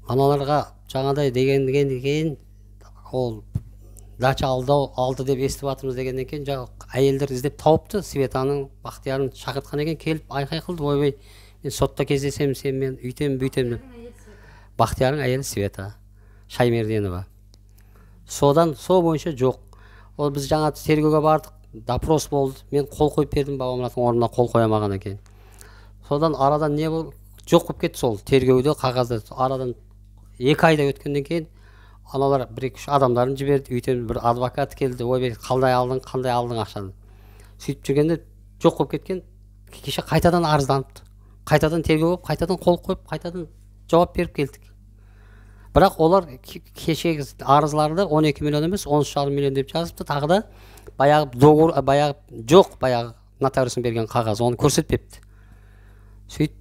Аналарға жаңадай дегеннен кейін ол дача алды деп естіп жатырмыз дегеннен кейін жаңағы әйелдер іздеп тауыпты, Светаның, Бақтиярын шақыртқан екен, келіп айқай қылды, ойбай, мен сотта кездесемін сенімен, үйтемін, бүйтемін деп. Бақтиярың әйелі Света Шаймерденова. Содан сол бойынша жоқ. Ол біз жаңа тергеуге бардық, допрос болды, мен қол қойып бердім, Бабамұраттың орнына қол қоя алмағаннан кейін. Содан арадан не болды, жоқ болып кетті сол тергеуде, қағазда. Арадан 2 айда өткеннен кейін аналар 1-2-3 адамдарын жіберді, үйден бір адвокат келді, ойбай, қандай алдың, қандай алдың ақшаны. Сөйтіп жүргенде жоқ болып кеткен, кеше қайтадан арызданыпты. Қайтадан тергеу болып, қайтадан қол қойып, қайтадан жауап беріп келдік. Бірақ олар кешегі арызларды 12 миллион емес, 13,5 миллион деп жазыпты. Тағы да баяғы договор, баяғы жоқ, баяғы нотариустың берген қағазы, оны көрсетпепті. Сөйтіп,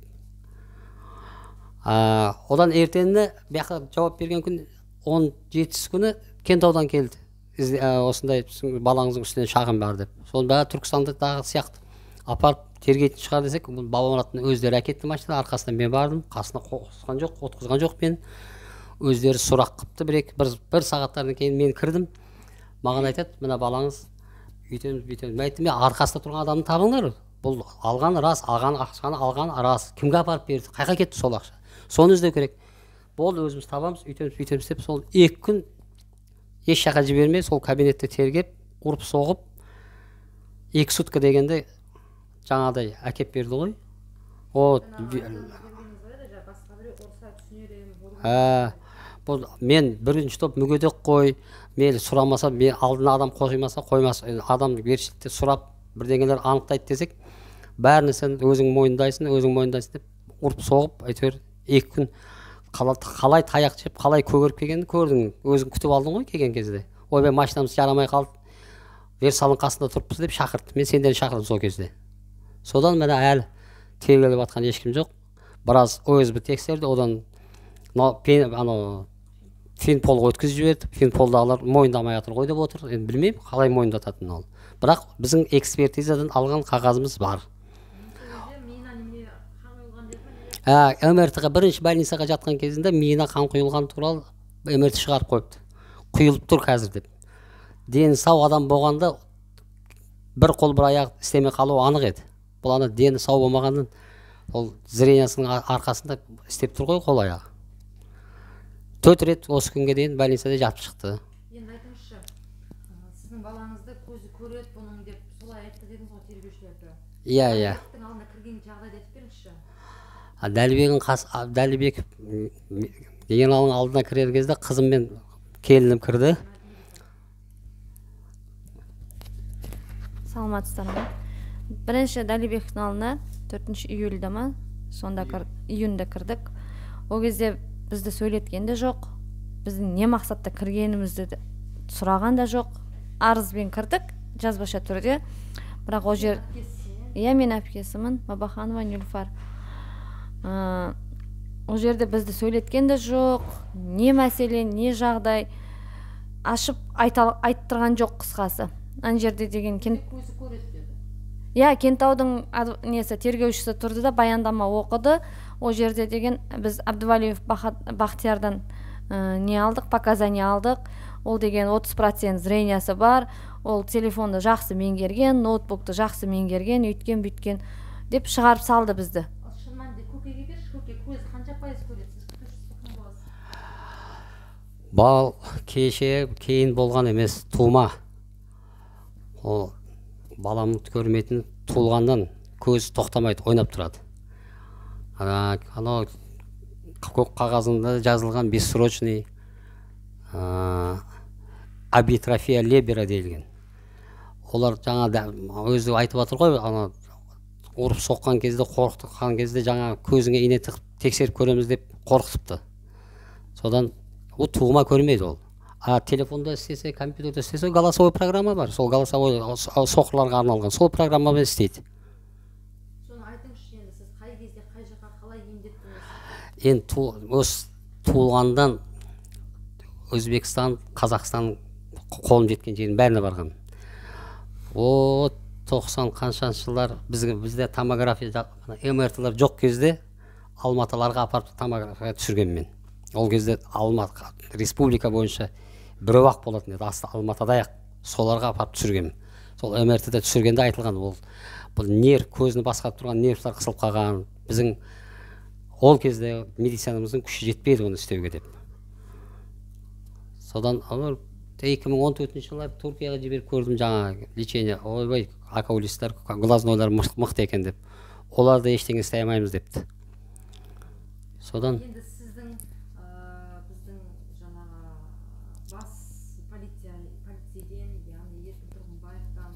одан ертеңіне бұяққа жауап берген күн 17 күні Кентаудан келді. Осындай балаңыздың үстінен шағым бар деп. Соның бәрі Түркістандағы сияқты апарып тергейтін шығар десек, бұл Бабамұраттың өздері әкетті машина, арқасынан мен бардым, қасына қосқан жоқ, отқызған жоқ мен. Өздері сұрақ қыпты, бір сағаттардан кейін мен кірдім. Маған айтады, мына балаңыз үйтеміз, бүйтеміз. Мен айттым, мен арқасында тұрған адамды табыңдар. Бұл алған рас, алған ақшаны алған рас. Кімге апарып берді, қайға кетті сол ақша? Соны іздеу керек. Болды, өзіміз табамыз, үйтеміз, бүйтеміз деп сол 2 күн еш жаққа жібермей, сол кабинетте тергеп, ұрып соғып, 2 сутка дегенде жаңағыдай әкеп берді ғой. О, бұл мен бірінші топ мүгедек қой, мейлі сұрамаса, мен алдына адам қоймаса, қоймас, адам бершілікте сұрап бірдеңелер анықтайды десек, бәрін сен өзің мойындайсың, өзің мойындайсың деп ұрып соғып, әйтеуір 2 күн қалай таяқ жеп, қалай көгеріп келгенін көрдің, өзің күтіп алдың ғой келген кезде. Ойбай, машинамыз жарамай қалды, Версалдың қасында тұрыппыз деп шақыртты. Мен сендерді шақырдым сол кезде. Содан міне әлі тергеліп жатқан ешкім жоқ. Біраз ОСБ тексерді, одан анау Финполға өткізіп жіберді. Финполдағылар мойындамай жатыр ғой деп отыр. Енді білмеймін қалай мойындататынын ол. Бірақ біздің экспертизадан алған қағазымыз бар. МРТ-ға бірінші больницаға жатқан кезінде миына қан құйылған туралы МРТ шығарып қойыпты. Құйылып тұр қазір деп. Дені сау адам болғанда бір қол бір аяқ істемей қалуы анық еді. Бұл ана дені сау болмағаннан ол зрениясының арқасында істеп тұр ғой қол аяғы. 4 рет осы күнге дейін больницада жатып шықты. Енді айтыңызшы, сіздің балаңызды көзі көреді бұның деп солай айтты дедіңіз ғой тергеушілерді. Иә, иә. Алдына кірген жағдайды айтып беріңізші. Дәлібек генералдың алдына кірер кезде қызым мен келінім кірді. Саламатсыздар ма? Бірінші Дәлібектің алдына 4 июльда ма? Сонда июньда кірдік. Ол кезде бізді сөйлеткен де жоқ, біздің не мақсатта кіргенімізді сұраған да жоқ. Арызбен кірдік, жазбаша түрде. Бірақ ол жер... Иә, мен әпкесімін, Бабаханова Нюльфар. Ол жерде бізді сөйлеткен де жоқ, не мәселе, не жағдай ашып айттырған жоқ қысқасы. Ана жерде деген иә, Кентаудың несі тергеушісі тұрды да баяндама оқыды. Ол жерде деген біз Абдувалиев Бақтиярдан не алдық, показания алдық. Ол деген 30% зрениясы бар, ол телефонды жақсы меңгерген, ноутбукты жақсы меңгерген, үйткен бүйткен деп шығарып салды бізді. Шын мәнінде көкеге берші, көке көзі қанша пайыз көреді? Сіз кім боласыз? Бал кеше кейін болған емес, тума. Ол балам көрмейтін туылғаннан көзі тоқтамайды, ойнап тұрады. Анау көк қағазында жазылған бессрочный абитрофия лебера делген. Олар жаңа өзі айтып жатыр ғой, ана ұрып соққан кезде, қорқытқан кезде жаңа көзіңе ине тығып тексеріп көреміз деп қорқытыпты. Содан ол тума көрмейді ол. А телефонда істесе, компьютерде істесе, голосовой программа бар. Сол голосовой соқырларға арналған сол программамен істейді. Соны айтыңызшы енді, сіз қай кезде, қай жаққа, қалай емдеттіңіз? Енді осы туылғандан Өзбекстан, Қазақстан қолым жеткен жердің бәріне барған. О, 90 қаншаншы жылдар бізде томография, МРТ-лар жоқ кезде Алматыларға апарып томография түсірген мен. Ол кезде Алматы республика бойынша біреу ақ болатын еді, Алматыда ақ. Соларға апарып түсіргенмін. Сол МРТ-де түсіргенде айтылған, ол бұл нерв, көзіні басқарып тұрған нервтар қысылып қалған. Біздің ол кезде медицинамыздың күші жетпейді оны істеуге деп. Содан 2014 жылы Түркияға жіберіп көрдім жаңа лечение. Ойбай, окулисттер, глазнойлар мықты екен деп. Олар да ештеңе істей алмаймыз депті. Содан енді сіздің біздің жаңағы бас полицейден, яғни Еркін Тұрғынбаевтан,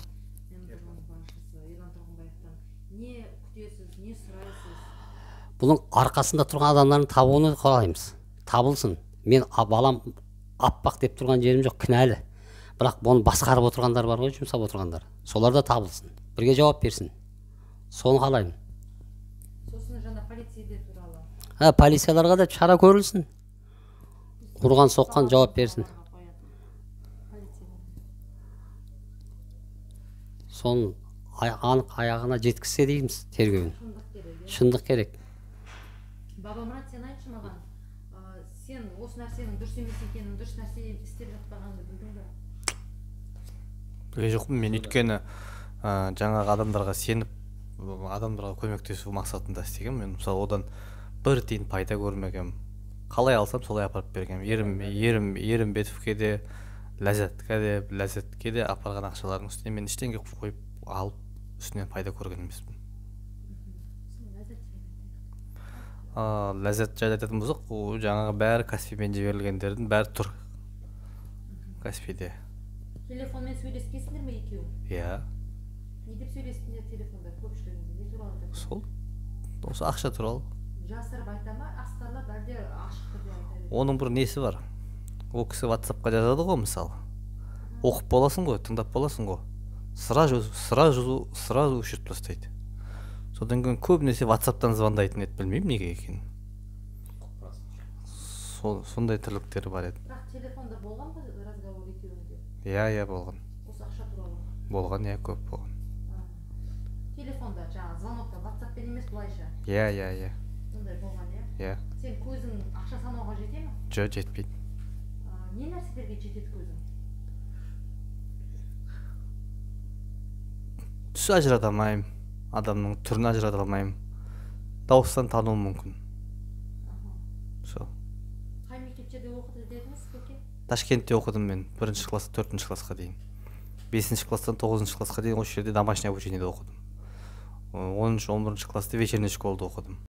МВД басшысы Ерлан Тұрғынбаевтан не күтесіз, не сұрайсыз? Бұның арқасында тұрған адамдардың табуын қалаймыз. Табылсын. Мен балам аппақ деп тұрған жерім жоқ, кінәлі. Бірақ бұны басқарып отырғандар бар ғой, жұмсап отырғандар. Солар да табылсын. Бірге жауап берсін. Соны қалаймын. Сосын жаңа полицейде туралы. Полицияларға да шара көрілсін. Ұрған соққан жауап берсін. Соны анық аяғына жеткізсе дейміз тергеуін. Шындық керек. Бабамұрат, сен айтшы маған, сен осы нәрсенің дұрыс емес екенін, дұрыс нәрсе істеп жатпағанды білдің бе? Білген жоқпын мен, өйткені жаңағы адамдарға сеніп, адамдарға көмектесу мақсатында істегенмін. Мен мысалы одан бір тиын пайда көрмегенмін. Қалай алсам солай апарып бергенмін. Ерімбетовке де, Ләззатке де апарған ақшалардың үстіне мен ештеңе қойып алып үстінен пайда көрген емеспін. Ләззат жайлы айтатын болсақ, жаңағы бәрі Каспиймен жіберілгендердің бәрі тұр Каспийде. Телефонмен сөйлескенсіңдер ме екеуің? Иә. Не деп сөйлестіңдер телефонда көпшілігінде? Не туралы айтады? Сол, осы ақша туралы. Жасырып айта ма, астарлап, әлде ашық түрде айта береді? Оның бір несі бар. Ол кісі WhatsApp-қа жазады ғой мысалы. Оқып боласың ғой, тыңдап боласың ғой. Сразу өшіріп тастайды. Содан кейін көбінесе WhatsApp-тан звондайтын еді, білмеймін неге екенін. Сондай тірліктері бар еді. Бірақ телефонда болған ба разговор екеуіңде? Иә, болған. Осы ақша туралы? Болған, иә, көп болған. Телефонда, жаңа звонокта, WhatsApp-пен емес былайша? Иә. Сондай болған, иә? Иә. Сен көзің ақша санауға жете ме? Жоқ, жетпейді. Не нәрселерге жетеді көзің? Түс ажырата алмаймын. Адамның түрін ажырата алмаймын. Дауыстан тануым мүмкін. Сол. Қай мектептерде оқыды дедіңіз, көке? Ташкентте оқыдым мен, 1-ші класстан 4-ші классқа дейін. 5-ші класстан 9-шы классқа дейін осы жерде домашний обучениеде оқыдым. 10-11 класста вечерний школада оқыдым.